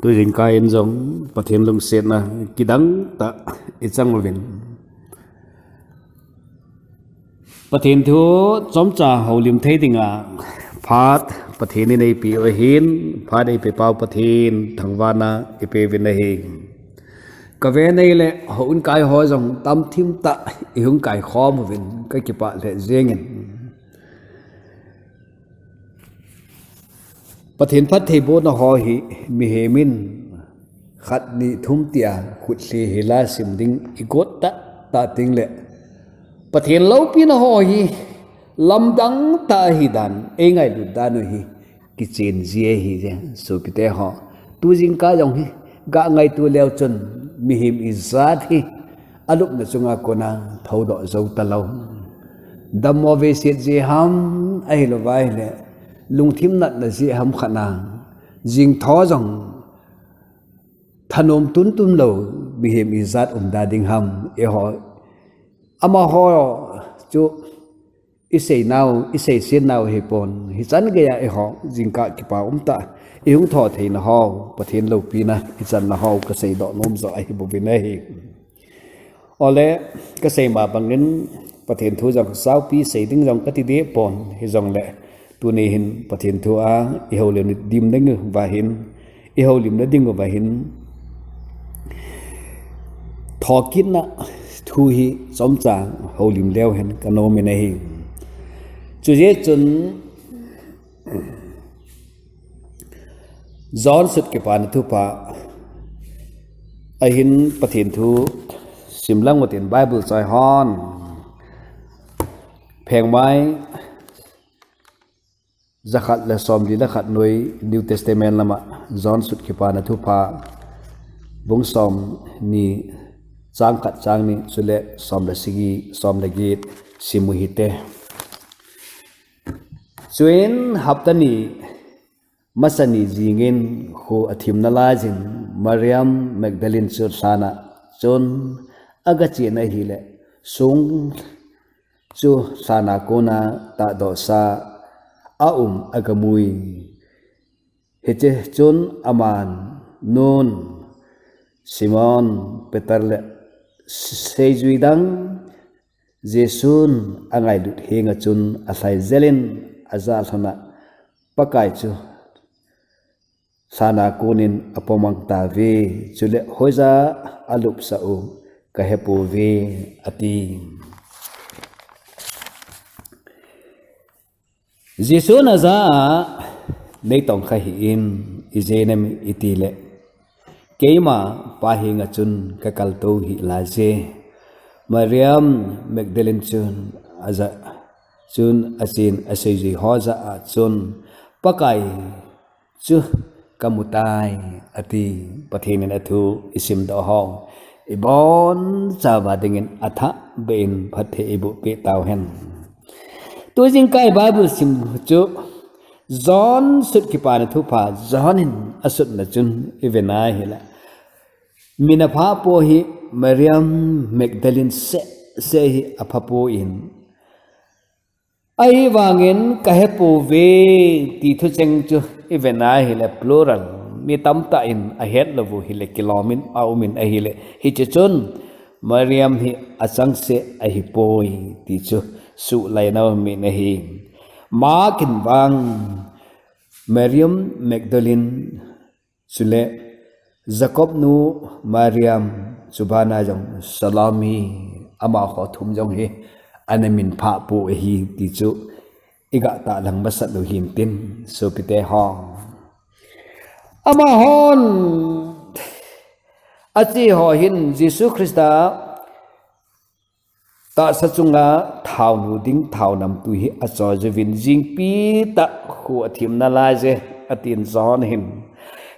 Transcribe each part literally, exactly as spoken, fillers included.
Tujingkah in jong Pathen lungsetna kidang tah i chang uvin, Pathen thu chomcha houlim thei dinga phat Pathen in eipeh u ahin, phat eipeh pau Pathen thangvahna i pe uvin ahi. Ka ven ahile houin kai ho jong tamthim tah i hung kai khom uvin ka kipah lheh jengin. Pathen phattheibohna ho hi mihem in khat ni thum tia khut lhi hila sim ding i got tah tah ting le, Pathen loupina ho hi lamdang tah ahi dan, ei ngailut dan u hi kichen ji ahi je, sopite ho. Tujingkah jong hi ga ngaito leu chun mihem ijat hi alupna chunga kona thoudoh jou talou. Dammo veiset jeh ham ahilou vai le, lungthim natna jeh ham khat na, jingtho jong thanom tuntum lou mihem ijat umda ding ham, eiho. Amaho chu i seinau, i seisetnau hipon, hichan geiya eiho jingkah kipa umtah i hung tho theina ho, Pathen loupina i channa ho ka seidoh nom joh ahi bouvin ahi. Ole, ka sei ma bangin Pathen thu jong saupi sei ding jong ka ti deh pon, hijongle tuni hin Pathen thu a i houlim dim ding uva hin, i houlimna ding uva hin, thokitna thu hi chomcha houlim leu hen ka nom in ahi. Chujeh chun John sut kipana thupha ahin Pathen thu sim lang utin Bible choi hon. Phengmai jakhat le somli le khat noi New Testament lama John sut kipana thupha bung somni chang khat chang ni chule som le sagi, som le get sim u hite. Chuin hapta ni masa ni jingin kho athim nalaiyin Mariam Magdalene chu lhana chun aga chen ahile, sung chu lhana kona tahdohsa aum aga mui. Hiche chun aman nun Simon Peter le seijui dang Jesun angailut henga chun alhai jelin aja lhona Pakai chu lhana konin apomang tauve, chule hoija alupsah u kahepouve ati. Jesun ajah a, neitongkha hih in, ijeh inem itile, keima Pa henga chun kakaltou hih laiye. Mariam Magdalene chun aja chun achen aseijui ho jah a chun Pakai chu kamutai ati. Pathen in athu isimdoh ho ibonchauva dingin athah beh in phatthei eiboh peh tauhen. Tujingkah i Bible sim chu John sut kipana thupha John in asutna chun ive nai hile, min aphah po hi Mariam Magdalene seh seh hi apha poi. Ahivangin kahepouve ti thucheng chu ive nai hile plural, mi tamtah in ahet lou u hile kilomin aumin ahile, hiche chun Mariam hi achangseh ahipoi ti chu suhlai nom in ahi. Mark in vang Mariam Magdalene chule Jacob nu Mariam, chubana jong Salome, amaho thum jong hi ana minphah poi ahi ti chu iga tahlang masat u hintin, sopite ho. Amahon ache ho hin Jesu Christa tahsa chunga thaonu ding thaonamtui hi achoiyu vin, jingpi tah kho athim nalaiye atin John hin.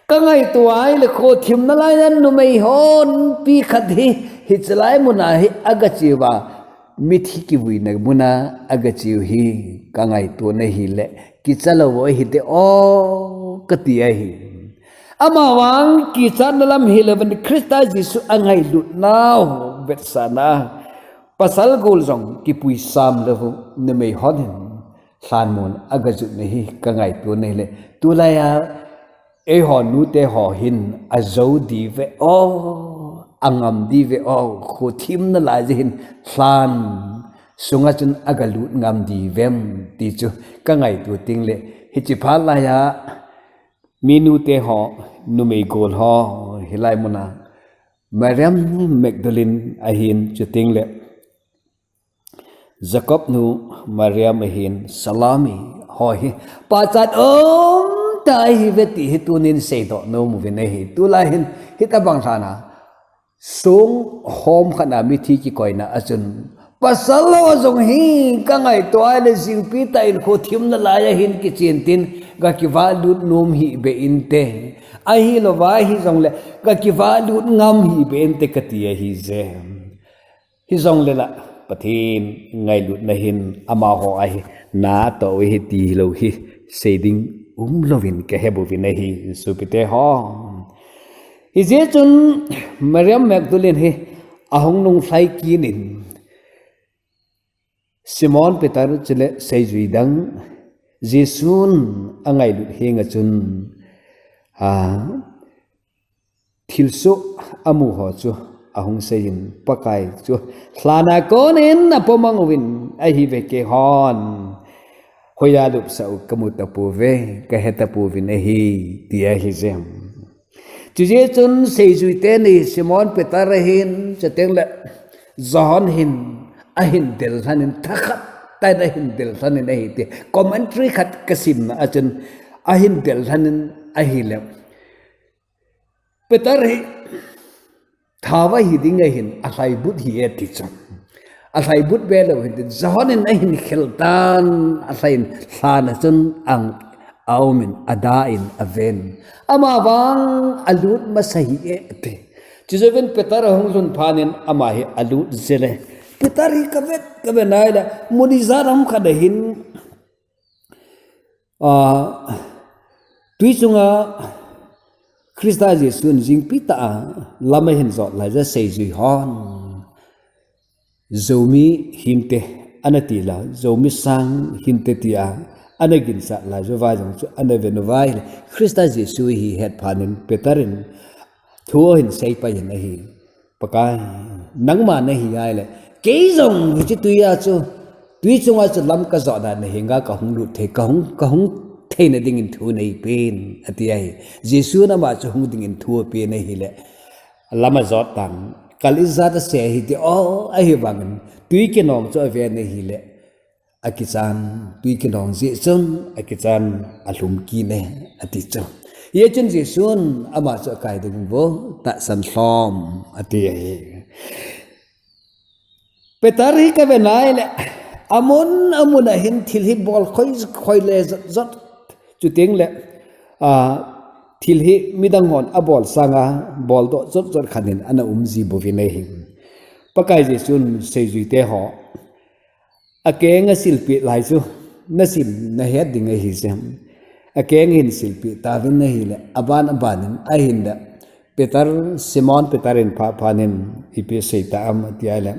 Kangaito a ahile kho thim nalai a numei honpi khat hi, hiche lai muna hi aga cheuva, mithi kivuina muna aga cheu hi kangaito na hile, kicha lou u hite o kati ahi. Amavang kichatna lam hilouvin Christa Jesu angailutnau vetsahna pasal gol jong kipui sam lou u numei hon hin lhanmon aga jutna hi kangaito na hile, tulai a eiho nute ho hin ajou diu ve o, angam diu ve o, khothim nalai jeh hin lhan sunga chun agalut ngam diu vem ti chu kangaito tengle, hiche phat laiya mi nute ho, numei gol ho, hilai muna Mariam Magdalene ahin, chutengle Jacob nu Mariam ahin, Salome ho hi pachat umtah ahiuve ti hi tunin seidoh nom uvin ahi. Tulai hin hitobang lhana song hom khat a mithi kikoina a chun, pasal ho jong hi kangaito a le jingpi tah in khothim nalai a hin kichen tin, gakivalut nom hih beh inte, ahilouva hijongle gakivalut ngam hih beh inte kati ahije. Hijongle la, Pathen ngailutna hin amaho a hi natoh u ahi ti hilou hi sei ding umlouvin kahe bouvin ahi, sopite ho. Hijeh chun Mariam Magdalene hi ahung nunglhai kit in, Simon Peter chule seijui dang, Jesun angailut henga chun, a, thilsoh amu ho chu ahung seiyin, Pakai chu lhana konin apomang uvin ahiuve, keihon hoiya lupsah u kamu tapouve, kahe tapouvin ahi, ti ahije. Chujeh chun seijuite ni Simon Peter ahin, chutengle John hin ahin del lhonin, thakhat tah in ahin del lhonin ahi ti commentary khat kasimna a chun ahin del lhonin ahile, Peter hi thao ahi ding ahin, alhaibut ahi e ti chu. Alhaibut belou hin tin, John in ahin khel tan, alhai in lhana chun ang aumin, adan aven. Amavang alut masa ahi e ti. Chujouvin Peter ahung lhun phatnin ama hi alut jele. Peter hi kavet, kavet nai le, mun ijat ham khat ahin, a, twi chunga Christa Jesun jingpi tah a lam ahin jot laija seijui hon Zomi hinte ana ti la, Zomi sang hinte tia ana ginchat laija vang jong chu ana ven uva ahile, Christa Jesu hi ahet phatnin Peter in thu ahin seipai in ahi. Pakai, nangma nahi ahile, kei jong hiche twi a chu, twi chunga chu lam kajot a nahenga kahung lut thei, kahung, kahung theina dingin thu neipen, ati ahi. Jesun ama chu hung dingin thu apen ahile, lam ajot tan, kal ijat ase ahi ti, o, ahivangin, twi kinong chu aven ahile, akichan, twi kinong jeh chun, akichan, alhum kit e, ati chu. Hijeh chun Jesun ama chu akai ding bou, tahsan lhom, ati ahi. Peter hi kaven ahile, amun, amun ahin thil hi bol khoi, khoi le jot, jot, chutengle, a, thil hi midang hon abol sanga, boldoh jot, jot khat in ana um ji bouvin ahi. Pakai Jesun seijuite ho akeng asilpeh lai chu, nasim nahet ding ahi sem. Akeng ahin silpeh tauvin ahile, aban abanin ahin da. Peter, Simon Peter in pha phatnin, ipi asei tam ati ahile,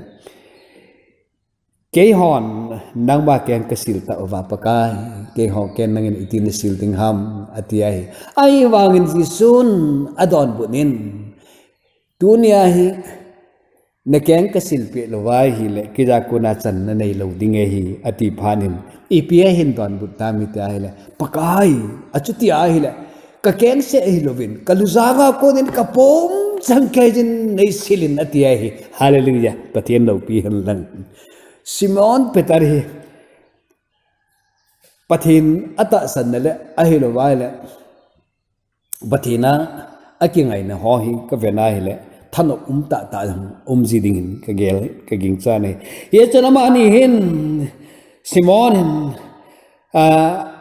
keihon nangma keng kasil tauva Pakai, keiho keng nangin iti nasil ding ham, ati ahi. Ahivangin Jesun adonbut in, tunia hi, nakeng kasilpeh louva ahile, keija kona channa neilou ding ahi, ati phatnin, ipi ahin donbut tam iti ahile, Pakai, achuti ahile, kakeng seh ahilouvin, kalujanga konin kapom chang keiyin neisilin ati ahi. Hallelujah, Pathen loupi hen lang. Simon Peter hi, Pathen atahsanna le, ahilouva ahile, Pathen a akingaina ho hi kaven ahile, thanop um tahtah um ji dingin kagel, kagingchan ahi. Hijeh chun amani hin, Simon hin, a,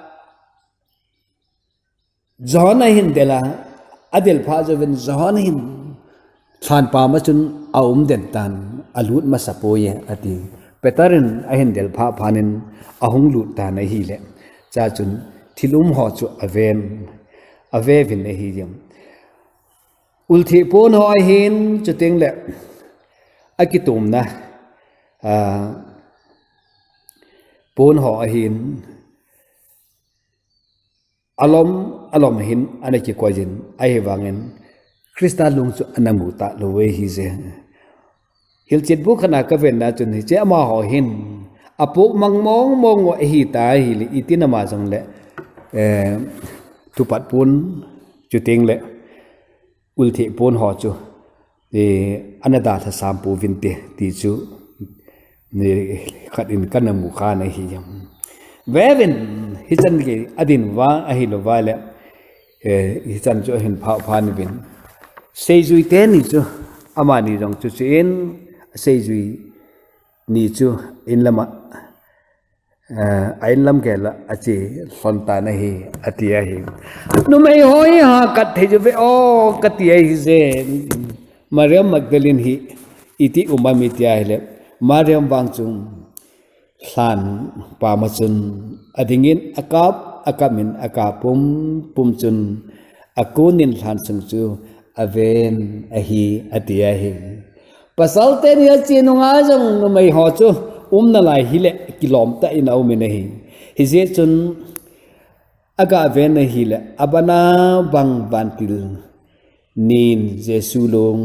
John ahin del a, adel phat jouvin John hin lhanpam a chun aum den tan, alut masa poi e, ati. Peter in ahin del phat phatnin ahung lut tan ahile, chua chun thil um ho chu aven, aveuvin ahi jeng. Ultheh pon ho ahin, chutengle akitumna, a, pon ho ahin, alom, alom hin ana kikoi jin, ahivangin Christa lung chu ana mu talou ve hi je. Hilchet bu khat na kaven na chun hiche amaho hin apoh mang mong mong u ahi ta hile, itin ama jong le, eh, thupat pon, chuteng le ultheh pon ho chu, eh, ana dalha sam pouvin te ti chu, ni khat in kana mu kha na hi. Vevin, hichan gei adin uva ahilou va le, eh, hichan chu ahin phah phan uvin. Seijui teni chu, amani jong chu chu in, seijui ni chu in lama, eh, a in lam gel a ache lhon tan ahi, ati ahi. Numei ho hi ha kat thei chu ve o, kati ahi je. Mariam Magdalene hi iti um am iti ahile, Mariam vang chu lhan pam a chun adingin akap, akap in akap pum pum chun akon in lhan sung chu aven ahi, ati ahi. Pasal teni ache nunga jong numei ho chu umna lai hile kilom tah in aum in ahi. Hijeh chun aga ven ahile, abana bang vantil nin Jesu lung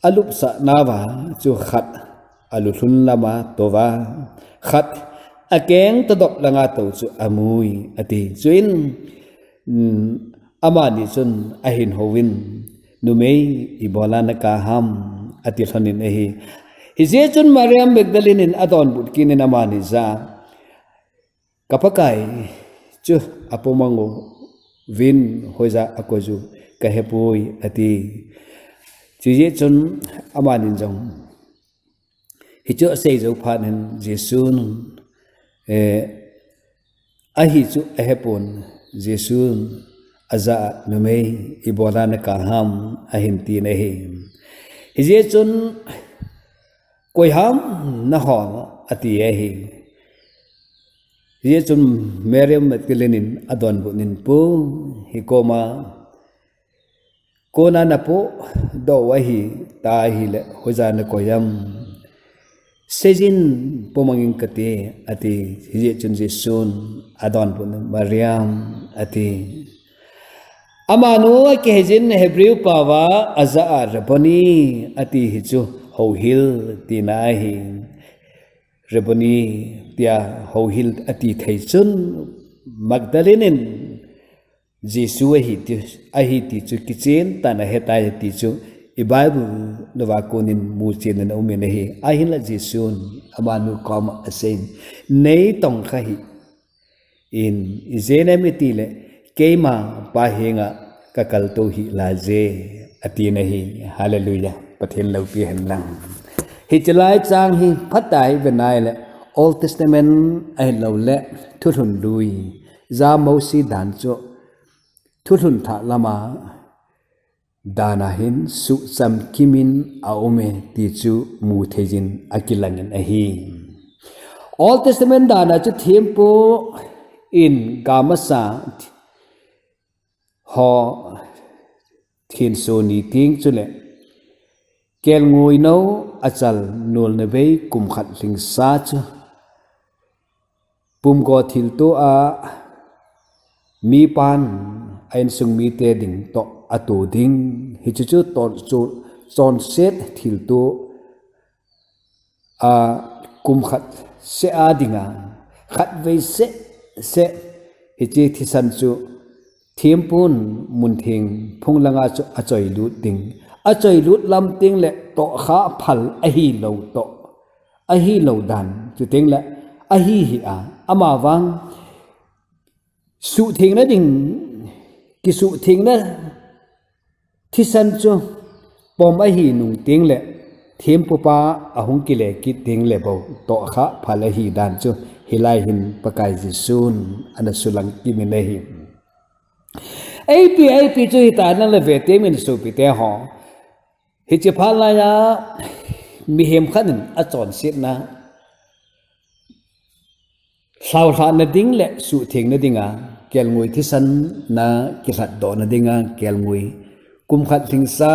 alupsah nauva chu khat alulhun lama touva, khat akeng tadop langa tou chu amui, ati. Chuin, um, amani chun ahin houvin, "Numei, ibola nakap ham?" ati lhon in ahi. Hijeh chun Mariam Magdalene in adonbut kit in amani jah a, "Ka Pakai chu apoh mang uvin hoija akoi u kahepoi," ati. Chujeh chun amanin jong hichu asei jou phat in Jesun, eh, ahi chu ahepon, Jesun ajah a, "Numei, ibola nakap ham?" ahin tin ahi. Hijeh chun, "Koi ham nahol?" ati ahi. Hijeh chun Mariam Magdalene in adonbut in, "Pu, hi koma kona napohdoh u ahi ta ahile, hoija nakoi ham? Seijin, poh mang ing kate," ati. Hijeh chun Jesun adonbut in, "Mariam," ati. Amanu akiheijin Hebrew paova ajah a Rabboni ati hichu houhil tina ahi. Rabboni tia houhil ati thei chun Magdalene in Jesu ahi ti, ahi ti chu kichen tah in ahetai ti chu i Bible louva konin muchen in aum in ahi. Ahinla Jesun amanu koma aseiyin, "Nei tongkha hih in, ijeh inem itile, keima Pa henga kakaltou hih laiye," atin ahi. Hallelujah. Pathen loupi hen lang. Hiche lai chang hi phatah a ive nai le, Old Testament ahilouleh Thulhun lui, ja Mosi dan chu Thulhun thah lama dan a hin suhcham kimin aume ti chu mutheiyin akilangin ahi. Old Testament dan a chu thempu in gamasa ho thenso ni teng chule kelngoi nou achal nolna bei kum khat lhingsa chu pumgo thilto a mipan a insung mite ding toh ato ding, hichu chu ton chu chonset thilto a kum khat seh a dinga, khatvei seh seh hiche thisan chu thempun muntheng phung langa chu achoilut ding. Achoilut lam teng le tohkhah phal ahilou toh, ahilou dan chuteng le ahi hih a, amavang suhthengna ding, kisuhthengna thisan chu pom ahi nung teng le thempupa ahung kile kit teng le bou tohkhah phal ahi dan chu hilai hin Pakai Jesun ana sulang kimin ahi. Eipi, eipi chu hita nang le ve temin sopite ho. Hiche phat laiya mihem khat in achonsetna lhaulhahna ding le suhthengna dinga kelngoi thisan na kilhatdohna dinga kelngoi kum khat lhingsa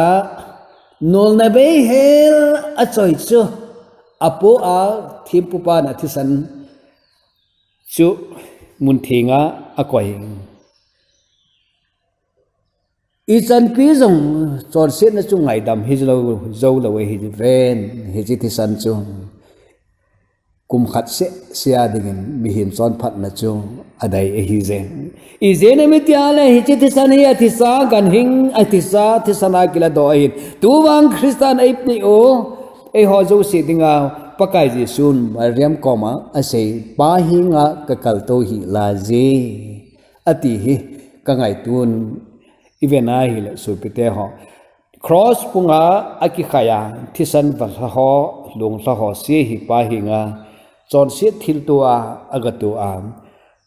nolna bei hel achoi chu apoh a thempupan athisan chu muntheng a akoi. Ichanpi jong chonsetna chu ngaidam hijou lou, jou lou ahi ven, hiche thisan chu. Kum khat seh, seh a dingin mihem chonphatna chu adei ahi jeng. Ijeh inem itile hiche thisan hi athisa, ganhing athisa, thisan a kiladoh ahin. Tuvang Christa in eipeh u, eiho jouse dinga, Pakai Jesun Mariam koma asei, Pa henga kakaltou hih laije, ati hi kangaitun. Iven ahile sopite ho, cross punga akikhai a, thisan valha ho, lunglha ho, se hi Pa henga chonset thilto a agatou a,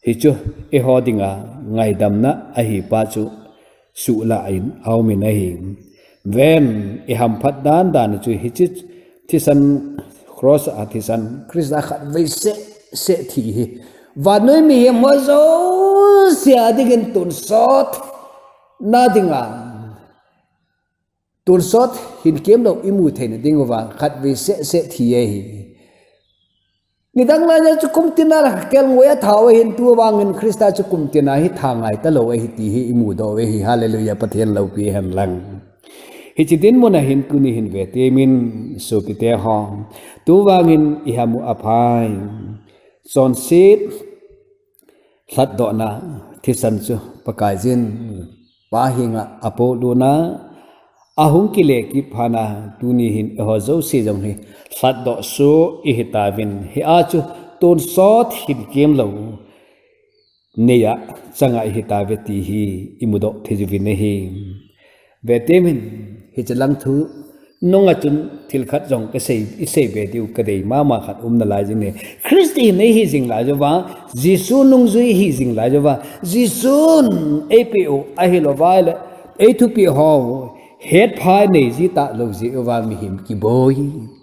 hichu eiho dinga ngaidamna ahi pa chu suhlah in aumin ahi. Ven, ihamphat dan dan chu hiche thisan, cross a thisan, Christa khatvei seh seh thi hi vannoi mihem ho jouse a dingin tonsotna dinga, tonsot hinkemlou imu theina dinguva khatvei seh seh thi ahi. Nidang laija chu kum tina kelngoi a thau ahin, tuvangin Christa chu kum tina hi tha ngai talou ahi ti hi imudoh u ahi. Hallelujah, Pathen loupi hen lang. Hiche dinmun a hin tuni hin vetemin sopite ho, tuvangin ihamu aphai, chonset lhatdohna thisan chu Pakaiyin Pa henga apohlut na, ahung kile kit phat na, tuni hin eiho jouse jong hi lhatdoh soh ihitauvin, hia chu tonsot hinkemlou neiya changa ihitauve ti hi imudoh thei jiuvin ahi. Vetemin, hiche lang thu nunga chun thil khat jong kasei, iseibe diu kadei mama khat um nalaiyin ahi. Christian ihi jing laiyuva, Jesu nungjui ihi jing laiyuva, Jesun eipeh u ahilouva le eithupeh ho hetphai neiji talou jeh uva mihem kiboi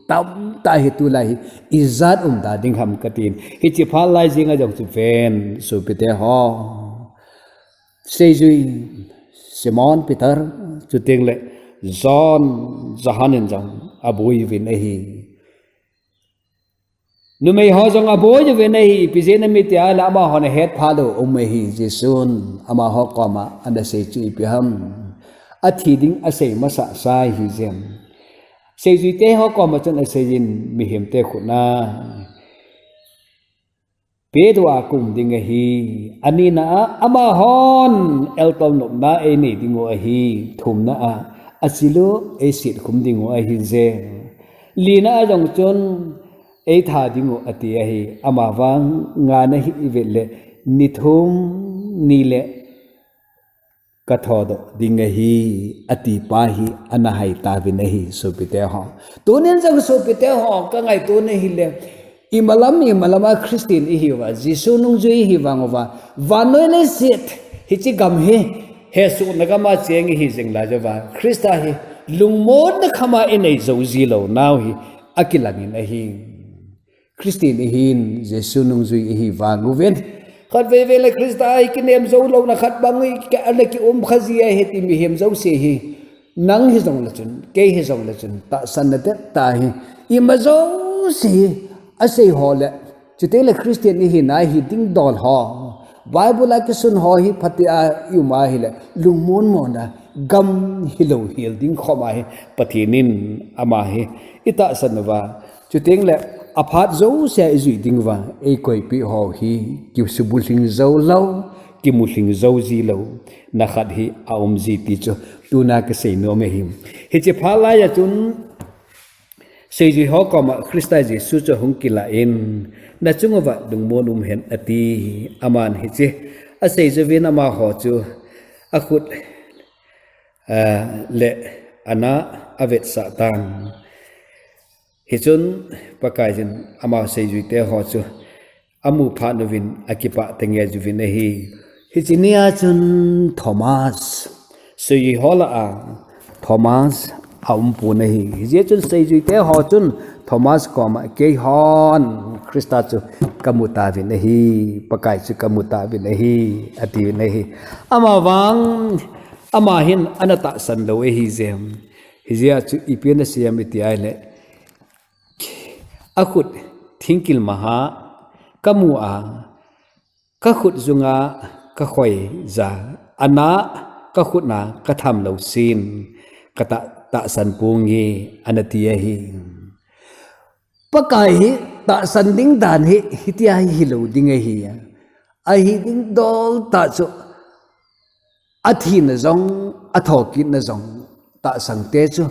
tamtah hi tulai hi ijat umda ding ham katin. Hiche phat lai jenga jong chu ven sopite ho, seijui Simon Peter, chuteng le John, Johan in jong aboiuvin ahi. Numei ho jong aboiuvin ahi, ipi jeh inem itile amahon ahetphah lou um ahi. Jesun amaho koma anasei chu ipi ham? Athi ding asei masasa ahijeh in, seijuite ho koma chun aseiyin, mihemte khut na Pedro a kaum ding ahi. Anina a, amahon eltol nopna einei dingu ahi. Thumna a, achil u eisetkhum dingu ahije. Lina a jong chun eitha dingu ati ahi. Amavang ngana hi ivet le, ni thum ni le kathodoh ding ahi, ati pa hi anahai tauvin ahi, sopite ho. Tunin jong sopite ho, kangaito na hile, imalam, imalam a Christian ihiuva, Jesu nungjui ihi vanguva, vannoi leiset hiche gam hi hesohna gam a cheng ihi jing laiyuva, Christa hi lungmonna kham a inei jou jilou nau hi akilangin ahi. Christian ihin, Jesu nungjui ihi vanguvin, khatvei vei le Christa a ikinem jou louna khat bang u ana kium kha ji ahi ti mihem jouse hi, nang hijongle chun, kei hijongle chun, tahsanna det tah hi. Ima jouse hi asei ho le, chuteng le Christian ihina hi dingdol ho, Bible a kisun ho hi phatea ium ahile, lungmon mona gam hilou hel ding khom ahi. Pathen in ama hi itahsan uva, chuteng le aphat jousea ijui dinguva eikoipeh ho hi kisubulhing jou lou, kimulhing jou jilou na khat hi aum ji ti chu tuna kasei nom ahi. Hiche phat laiya chun seijui ho koma Christa Jesu chu ahung kilah in, nachunguva lungmon umhen ati. Aman hiche asei jouvin amaho chu akhut, ah, le ana avetsah tan. Hichun Pakaiyin ama seijuite ho chu amu phat uvin akipah tenge juvin ahi. Hiche nia chun Thomas, seijui ho lah a Thomas aumpon ahi. Hijeh chun seijuite ho chun Thomas koma, keihon Christa chu kamu tauvin ahi, Pakai chu kamu tauvin ahi, atiuvin ahi. Amavang, ama hin ana tahsan lou ahije. Hijeh a chu ipi ana sei em iti ahile, akhut thingkil maha kamu a, kakhut junga kakhoija, ana kakhut na katham lou sin, katah, tahsan ponge, ana ti ahi. Pakai hi tahsan ding dan hi, hitia hi hilou ding ahi. Ahi ding dol tah chu, athina jong, athokitna jong, tahsante chu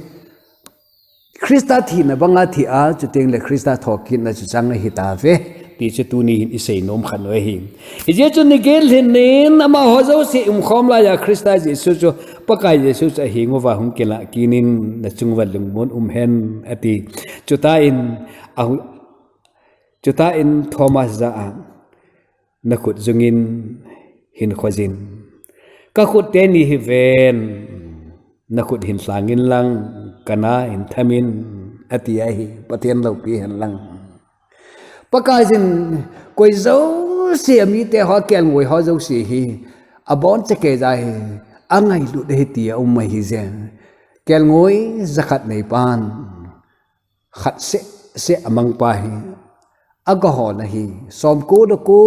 Christa thina banga thi a, chuteng le Christa thokitna chu chang ahi tave, ti chu tuni hin isei nom khat u ahi. Hijeh chun niget lhinin amaho jouse umkhom laiya Christa Jesu chu, Pakai Jesu chu ahenguva hung kilah kinin, nachunguva lungmon umhen, ati. Chutan, ahu, chutan Thomas jah a, nakhut jungin hin khojin. Kakhut teni hi ven, nakhut hin lhangin lang, kana hin thamin, ati ahi, Pathen loupi hen lang. Pakaiyin koi jouse, amite ho, kelngoi ho jouse hi, abon chekei jeh hi, angailut ahi ti aum ahije. Kelngoi jakhat neipan, khat seh seh amangpa hi, agahol ahi, somko le ko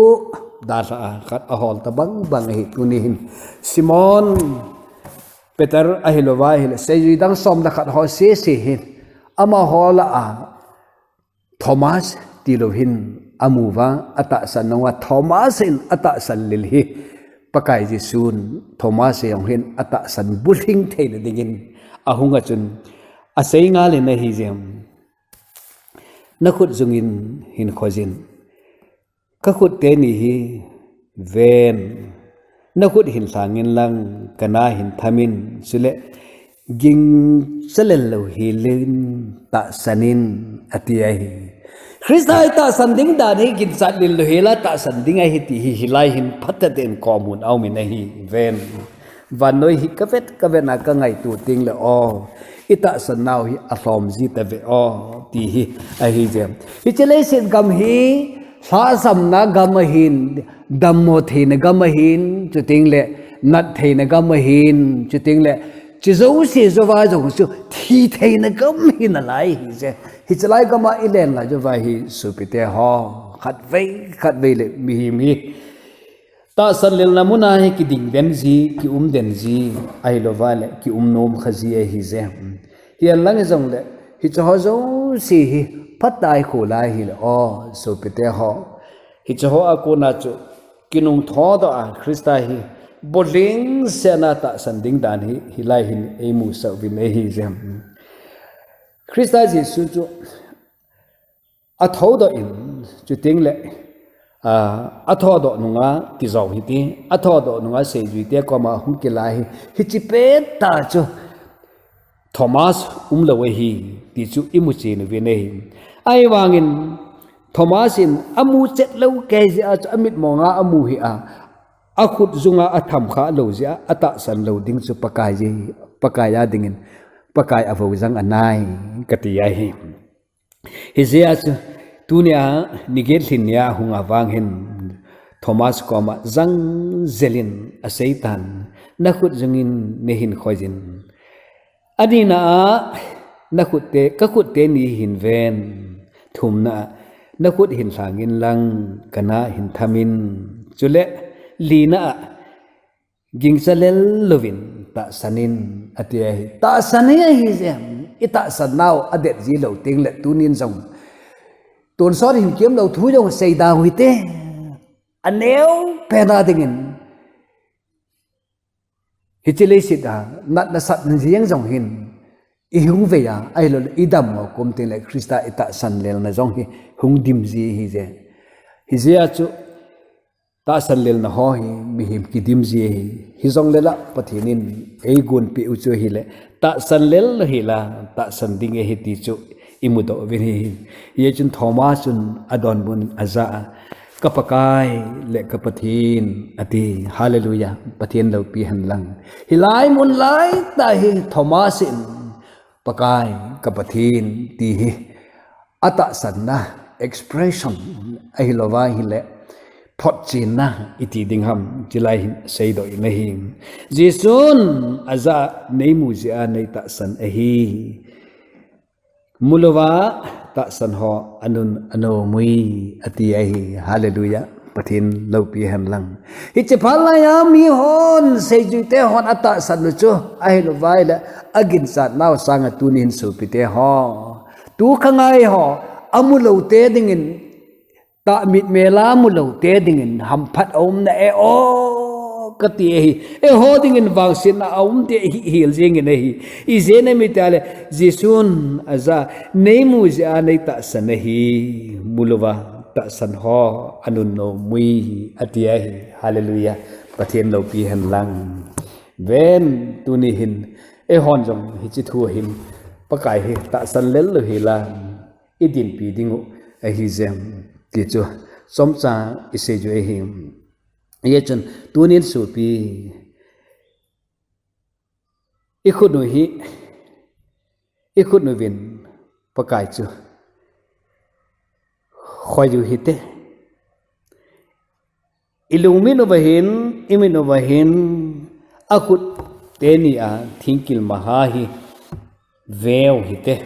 dalha a khat ahol tabang bang ahi tuni hin. Simon Peter ahilouva ahile, seijui dang som le khat ho sese hi, amaho lah a, Thomas tilou hin amuva, atahsan nauva, Thomas in atahsan lel hi, Pakai Jesun Thomas jong hin atahsan bulhing theina dingin ahung a chun, asei ngal in ahije. Nakhut jungin hin khojin. Kakhut teni hi ven, nakhut hin lhangin lang, kana hin thamin, chule gingcha lel lou helin tahsan in, ati ahi. Christa hi tahsan ding dan hi gingcha lel lou hela tahsan ding ahi ti hi, hilai hin phatah in komun aumin ahi ven. Vannoi hi kavet kavet na kangaito teng le o, itahsan nau hi alhom ji tave o, ti hi ahije. Hiche leiset gam hi, lhahsamna gam ahin, dammo theina gam ahin, chuteng le nat theina gam ahin, chuteng le chi jouse jouva jong chu thi theina gam hi nalai ahije. Hiche lai gam a ilen lai jouva hi sopite ho, khatvei khatvei le mihem hi tahsan lelna muna hi kiding den ji, kium den ji, ahilouva le kium nom kha ji ahije. Hihen lang hijongle, hiche ho jouse hi phatah a ikholai hile o, sopite ho, hiche ho a kona chu kinung thodoh a Christa hi bulhing sena tahsan ding dan hi, hilai hin eimusah uvin ahije. Christa Jesu chu athoudoh in, chuteng le, a, athoudoh nunga kijou hite, athoudoh nunga seijuite koma hung kilah hi, hiche pettah chu Thomas umlou ahi, ti chu imu chen uvin ahi. Ahivangin Thomas in amu chet lou kei jeh a chu amitmonga amu hih a, akhut junga atham kha lou jeh a, atahsan lou ding chu Pakai ji, Pakai a dingin, Pakai avou jang anai, kati ahi. Hijeh a chu, tunia, niget lhin nia hung a vang hin, Thomas koma jang jel in aseitan, nakhut jungin neihin khoijin. Anina a, nakhut te, kakhut teni hin ven, thumna a, nakhut hin lhangin lang, kana hin thamin, chule, lina a, gingcha lel louvin tahsan in ati ahi. Tahsan hi ahije, itahsan nau adet ji lou teng le tunin jong tonsot hin kiam lou thu jong seida u hite. Aneo pen a dingin hiche leiset a natna satna jeng jong hin ihung vei a, ahilou le idam mo kum teng le Christa itahsan lelna jong hi hung dim ji ahije. Hijeh a chu tahsan lelna ho hi mihem kidim ji ahi. Hijongle la Pathen in eigonpeh u chu ahile, tahsan lel hila, tahsan ding ahi ti chu imudoh uvin ahi. Hijeh chun Thomas chun adonbut in ajah a, ka Pakai le ka Pathen ati. Hallelujah. Pathen loupi hen lang. Hilai mun laitah hi Thomas in Pakai ka Pathen ti hi atahsanna expression ahilouva ahile photchenna iti ding ham, chulai hin seidoh in ahi. Jesun ajah a, neimu jeh a neitahsan ahi. Mulouva tahsan ho anun anom ui ati ahi. Hallelujah. Pathen loupi hen lang. Hiche phat laiya mihon, seijui te hon atahsan u chu, ahilouva ahile, aginchat nau sanga tuni hin sopite ho, tu khangai ho, amu lou te dingin, tahmit mela mu lou te dingin hamphat aum na e o, kati ahi. Eiho dingin vangsetna aum te hi hil jingin ahi. Ijeh inem itile, Jesun aja, neimu jeh a neitahsan ahi, mu louva tahsan ho anunnom u hi, ati ahi. Hallelujah. Pathen loupi hen lang. Ven, tuni hin, eihon jong hiche thu hin, Pakai hi tahsan lel lou hi la, idinpi ding u ahi jeng, ti chu chomcha isei u ahi. Hijeh chun, tunin sopi, ikhut u hi, ikhut u vin Pakai chu khoi u hite. Ilungmin uva hin, imin uva hin, akhut teni a thingkil maha hi ve u hite.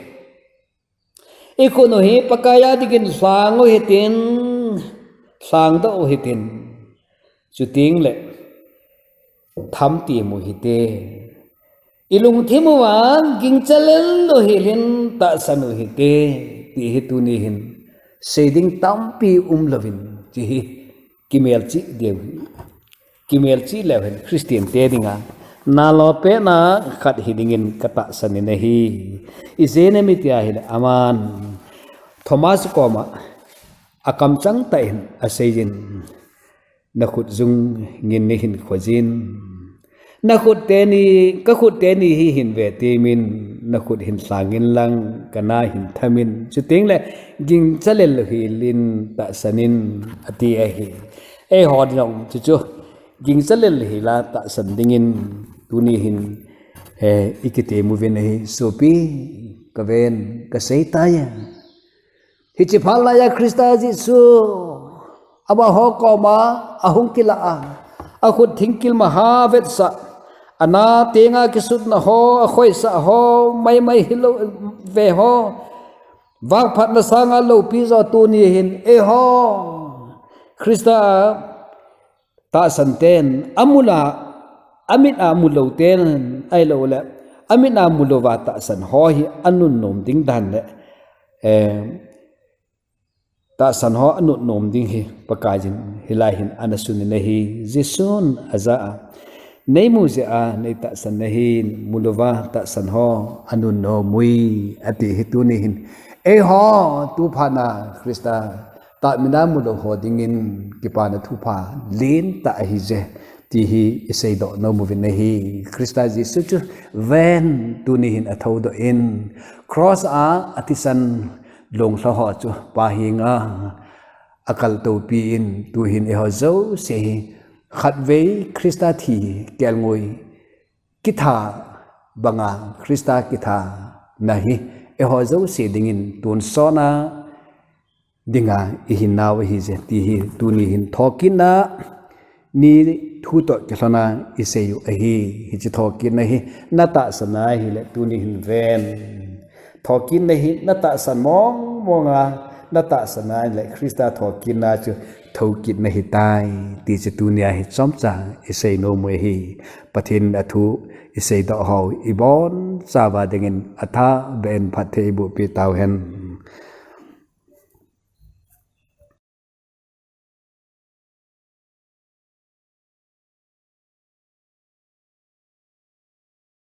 Ikhut u hi Pakai a dingin lhang u hitin, lhangdoh u hitin. Chuteng le, tham tem u hite. Ilungthim uva gingcha lel u hel in tahsan u hite. Ti hi tuni hin, sei ding tampi um louvin, ti hi. Kimelchih diu hi. Kimelchih leu hen Christian te dinga, nalo pena khat hi dingin katahsan in ahi. Ijeh inem itia ahile aman Thomas koma akamchang tah in aseijin, nakhut jung ngin neihin khojin. Nakhut teni, kakhut teni hi hin ve temin, nakhut hin lhangin lang, kana hin thamin. Chuteng le, gingcha lel u hel in tahsan in, ati ahi. Eihon jong, chuchu, gingcha lel u hel a tahsan dingin, tuni hin, he, ikitem uvin ahi, sopi, kaven, kasei tai. Hiche phat laiya Christa Jesu, amaho koma ahung kilah a, akhut thingkil maha vetsah, ana tenga kisutna ho, akhoisah ho, maimai hilou ve ho, vangphatna sanga loupi jo tuni hin, eiho, Christa tahsan ten, amuna, amit a mulou ten, ahilou le, amit a mulouva tahsan ho hi anunnom ding dan le, eh, tahsan ho anunnom ding hi, Pakaiyin hilai hin ana sun in ahi, Jesun ajah a, neimu jeh a, neitahsan nahin, mulouva tahsan ho anunnom u hi, ati hi tuni hin, eiho, tuphat na, Christa, tahmina mulou ho dingin kipana thupha lentah ahije, ti hi iseidoh nom uvin ahi. Christa Jesu chu ven tuni hin athoudoh in, cross a athisan longlha ho chu Pa henga akaltopi in, tuhin eiho jouse hi khatvei Christa thi kelngoi kitha banga Christa kithana hi eiho jouse dingin tonsot na dinga ihinnau ahije, ti hi tuni hin thokitna ni thu toh kilhona isei u ahi. Hiche thokitna hi natahsan ahile tuni hin ven. Thokitna hi natahsan mong monga, natahsan ahile Christa thokitna chu thoukit nahitai, ti chu tunia hi chomcha isei nom u ahi. Pathen in athu iseidoh ho ibonchauva dingin athahbeh in phatthei eibohpi tauhen.